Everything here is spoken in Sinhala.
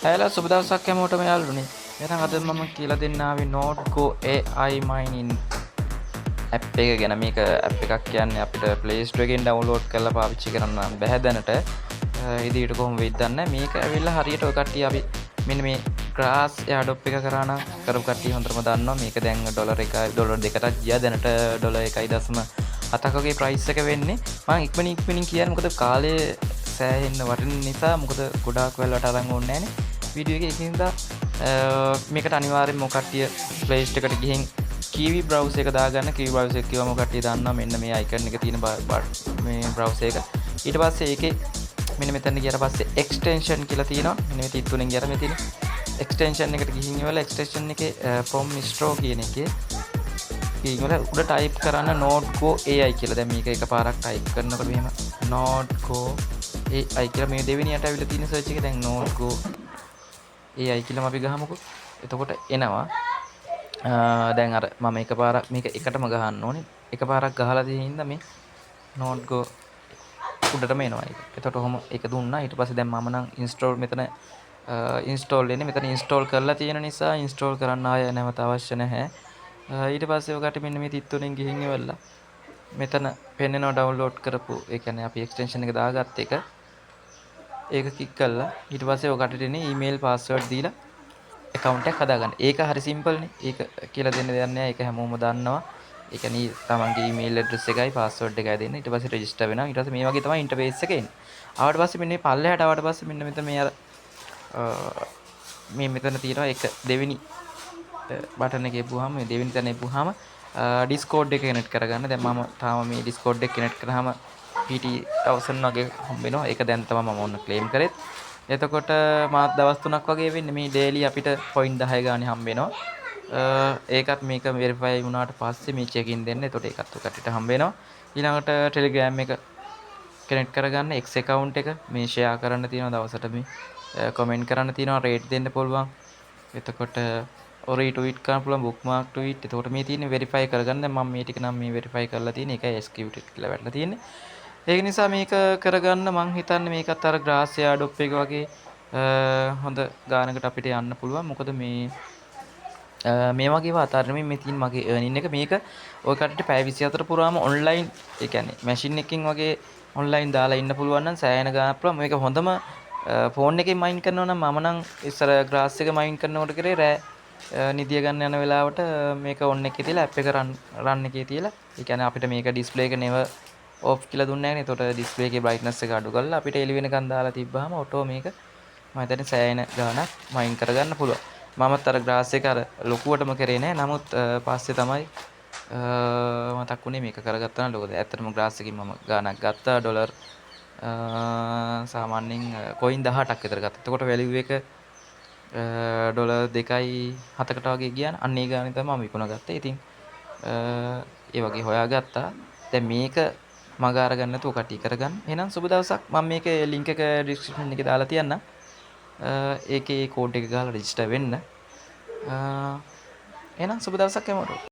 හැලෝ, සුබ දවසක් හැමෝටම යාළුවනේ. එහෙනම් අද මම කියලා දෙන්න ආවේ NodeGo AI mining app එක ගැන. මේක ඇප් එකක් කියන්නේ අපිට Play Store එකෙන් ඩවුන්ලෝඩ් කරලා පාවිච්චි කරන්න බැහැ දැනට. ඉදිරියට කොහොම වෙයිද දන්නේ නැහැ. මේක ඇවිල්ලා හරියට ඔය කට්ටිය අපි මෙන්න මේ ග්‍රාස් එයාඩ්‍රොප් එක කරා නම් කරපු කට්ටිය හොඳටම දන්නවා. මේක දැන් ඩොලර් 1 ඩොලර් 2කටත් ගියා. දැනට ඩොලර් 1.7ක් වගේ ප්‍රයිස් එක වෙන්නේ. මං ඉක්මනින් ඉක්මනින් කියන්නේ මොකද කාලය සෑහෙන්න වටින නිසා. මොකද ගොඩාක් වෙලාවට අරන් ඕනේ නැහනේ වීඩියෝ එක. ඒක හින්දා මේකට අනිවාර්යෙන්ම ඔය කට්ටිය Play Store එකට ගිහින් Kiwi browser එක දාගන්න. Kiwi browser එක කිව්වම කට්ටිය දන්නවා මෙන්න මේ icon එක තියෙන මේ browser එක. ඊට පස්සේ ඒකේ මෙන්න මෙතන ගියාට පස්සේ extension කියලා තියෙනවා. මෙන්න මේ තිත් තුනෙන් ගියාට මේ තියෙන extension එකට ගිහින් ඉවරලා extension එකේ from store කියන එකේ ගිහින් ඉවරලා උඩ ටයිප් කරන්න NodeGo AI කියලා. දැන් මේක එකපාරක් ටයිප් කරනකොට මෙහෙම NodeGo AI කියලා මේ දෙවෙනියට ඇවිල්ලා තියෙන සර්ච් එක. දැන් NodeGo AI කියලාම අපි ගහමුකෝ. එතකොට එනවා. දැන් අර මම එකපාරක් මේක එකටම ගහන්න ඕනේ. එකපාරක් ගහලා තියෙන හින්දා මේ NodeGo උඩටම එනවා ඒක. එතකොට ඔහොම ඒක දුන්නා. ඊට පස්සේ දැන් මම නම් ඉන්ස්ටෝල් මෙතන ඉන්ස්ටෝල් වෙන්නේ. මෙතන ඉන්ස්ටෝල් කරලා තියෙන නිසා ඉන්ස්ටෝල් කරන්න ආය නැවත අවශ්‍ය නැහැ. ඊට පස්සේ ඔකට මෙන්න මේ තිත් තුනෙන් ගිහින් ඉවරලා මෙතන පෙන්නනවා ඩවුන්ලෝඩ් කරපු, ඒ කියන්නේ අපි එක්ස්ටෙන්ෂන් එක දාගත්ත එක. ඒක ක්ලික් කරලා ඊට පස්සේ ඔකට එන්නේ ඊමේල් පාස්වර්ඩ් දීලා ඇකවුන්ට් එකක් හදාගන්න. ඒක හරි සිම්පල් නේ. ඒක කියලා දෙන්න දෙයක් නෑ. ඒක හැමෝම දන්නවා. ඒ කියන්නේ තමන්ගේ ඊමේල් ඇඩ්‍රස් එකයි පාස්වර්ඩ් එකයි දෙන්න. ඊට පස්සේ රෙජිස්ටර් වෙනවා. ඊට පස්සේ මේ වගේ තමයි ඉන්ටර්ෆේස් එක එන්නේ. ආවට පස්සේ මෙන්න මේ පල්ලෙහාට ආවට පස්සේ මෙන්න මෙතන මේ අර මේ මෙතන තියෙනවා එක දෙවෙනි බටන් එක එබුවාම, මේ දෙවෙනි තැන එබුවාම ඩිස්කෝඩ් එක කනෙක්ට් කරගන්න. දැන් මම තාම මේ ඩිස්කෝඩ් එක කනෙක්ට් කරාම PT 1000 වගේ හම්බ වෙනවා. ඒක දැන් තමයි මම ඔන්න ක්ලේම් කරෙත්. එතකොට මාත් දවස් 3ක් වගේ වෙන්නේ මේ ඩේලි අපිට පොයින්ට් 10 ගානේ හම්බ වෙනවා. ඒකත් මේක වෙරිෆයි වුණාට පස්සේ මේ චෙකින් දෙන්න. එතකොට ඒකත් ඔය කට්ටියට හම්බ වෙනවා. ඊළඟට ටෙලිග්‍රෑම් එක කනෙක්ට් කරගන්න, X account එක මේ ෂෙයා කරන්න තියෙනවා, දවසට මේ කමෙන්ට් කරන්න තියෙනවා, රේට් දෙන්න පුළුවන්. එතකොට රීට්වීට් කරන්න පුළුවන්, බුක්මාර්ක් ට්වීට්. එතකොට මේ තියෙන්නේ වෙරිෆයි කරගන්න. දැන් මම මේ ටික නම් මේ වෙරිෆයි කරලා තියෙන. ඒකයි එක්සිකියුටඩ් කියලා වැටලා තියෙන්නේ. ඒක නිසා මේක කරගන්න මං හිතන්නේ මේකත් අර ග්‍රාස් එයාඩ්‍රොප් එක වගේ හොඳ ගානකට අපිට යන්න පුළුවන්. මොකද මේ මේ වගේ වාතාවරණෙ මේ තියෙන මගේ අර්නින් එක. මේක ඔය කට්ටියට පැය 24 පුරාම ඔන්ලයින්, ඒ කියන්නේ මැෂින් එකකින් වගේ ඔන්ලයින් දාලා ඉන්න පුළුවන් නම් සෑහෙන ගාණක් පුළුවන්. මේක හොඳම ෆෝන් එකෙන් මයින් කරනවා නම්, මම නම් ඉස්සර ග්‍රාස් එක මයින් කරනකොට කරේ රෑ නිදිය ගන්න යන වෙලාවට මේක ඔන් එකේ තියලා, ඇප් එක රන් රන් එකේ තියලා, ඒ කියන්නේ අපිට මේක ඩිස්ප්ලේ එක නෙවර් ඔෆ් කියලා දුන්නේ නැහැ නේ. එතකොට ඩිස්ප්ලේ එකේ බ්‍රයිට්නස් එක අඩු කරලා අපිට එළි වෙනකන් දාලා තිබ්බහම ඔටෝ මේක මම හිතන්නේ සෑහෙන ගාණක් මයින් කරගන්න පුළුවන්. මමත් අර ග්‍රාස් එක අර ලොකුවටම කරේ නෑ. නමුත් පස්සේ තමයි මතක් වුණේ මේක කරගත්තා නම් ලොකද. ඇත්තටම ග්‍රාස් එකකින් මම ගාණක් ගත්තා. ඩොලර් සාමාන්‍යයෙන් කොයින් 18ක් විතර ගත්තා. එතකොට වැලියු එක ඩොලර් 2.7කට වගේ ගියා. අන්න ඒ ගානේ තමයි මම විකුණ ගත්තේ. ඉතින් ඒ වගේ හොයාගත්තා. දැන් මේක මග අරගන්න නැතුව කට්ටිය කරගන්න. එහෙනම් සුබ දවසක්. මම මේකේ ලින්ක් එක ඩිස්ක්‍රිප්ෂන් එකේ දාලා තියන්නම්. ඒකේ කෝඩ් එක ගහලා රෙජිස්ටර් වෙන්න. එහෙනම් සුබ දවසක් හැමෝටම.